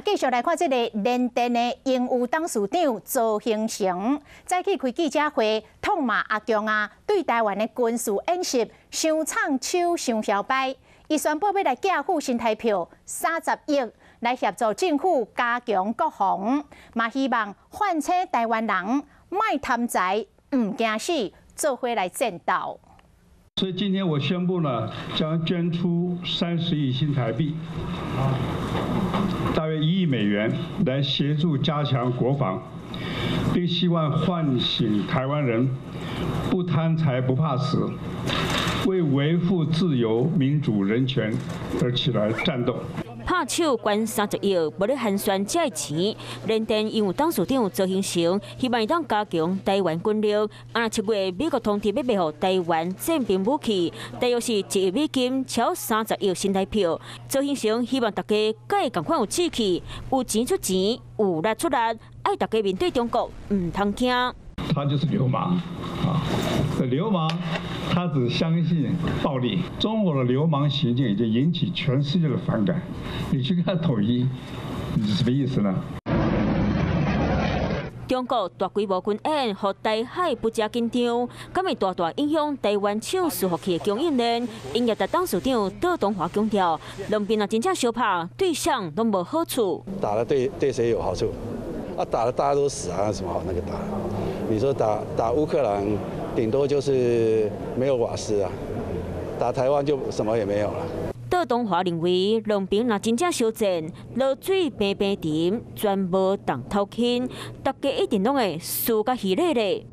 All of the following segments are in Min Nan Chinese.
繼續來看這個聯電的榮譽董事長曹興誠，早起開記者會，痛罵阿共啊，對台灣的軍事演習傷藏手、傷囂擺。伊宣布欲來寄付新台票30億，來協助政府加強國防，嘛希望喚醒台灣人莫貪財，毋驚死，做伙來戰鬥。所以今天我宣布呢，將捐出30億新台幣，大約1億美元，來協助加強國防，並希望喚醒台灣人不貪財不怕死，為維護自由、民主、人權而起來戰鬥。拍手捐30億，無咧寒酸這錢。聯電榮譽董事長曹興誠希望會當加強台灣軍力。啊，7月美國通緝欲賣予台灣戰兵武器，大約是1億美金，超30億新台票。曹興誠希望大家佮伊仝款有志氣，有錢出錢，有力出力，愛大家面對中國，毋通驚。他就是流氓啊！流氓，他只相信暴力。中國的流氓行徑已經引起全世界的反感。你去跟他統一，你是什麼意思呢？中國大規模軍演，予台海不遮緊張，敢會大大影響台灣廠伺服器的供應鏈。英業達董事長杜東華強調，兩邊若真正相拍，對誰攏無好處。打了對誰有好處？啊，打了大家都死啊，有什麼好那個打？你說打打烏克蘭，頂多就是沒有瓦斯啊；打台灣就什麼也沒有了。杜東華認為，兩邊若真正相戰，濁水平平沉，全無當頭輕，大家一定攏會輸甲稀咧咧。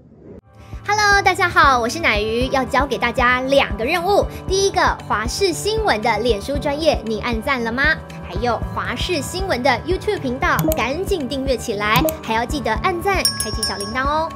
Hello，大家好，我是乃瑜，要交給大家兩個任務。第一個，華視新聞的臉書專頁，你按讚了嗎？還有華視新聞的 YouTube 頻道，趕緊訂閱起來，還要記得按讚，開啟小鈴鐺哦。